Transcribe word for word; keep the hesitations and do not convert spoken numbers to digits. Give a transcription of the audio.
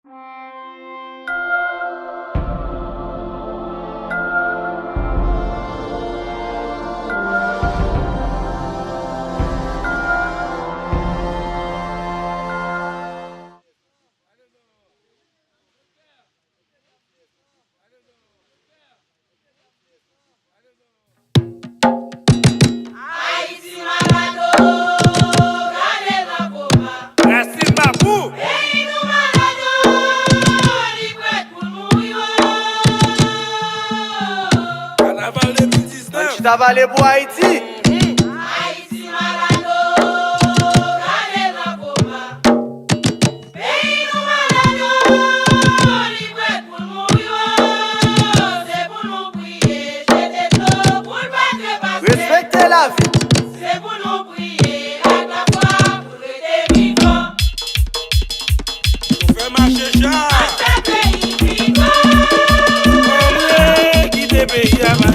Ayiti malad o, gade nan koma. Rasin Mapou. Peyi nou malad o, li prèt pou l mouri o. Kanaval de mil diznèf. Ann chita pale pou Ayiti. Ayiti malad o, gade nan koma. Peyi nou malad o, li prèt pou l mouri o. Se pou nou priye, jete dlo pou l pa trepase. Respekte lavi. Se pou nou priye ak lafwa pou l rete vivan. Nou fè mache cha. Pase peyi vivan. Anmwe, kite peyi a.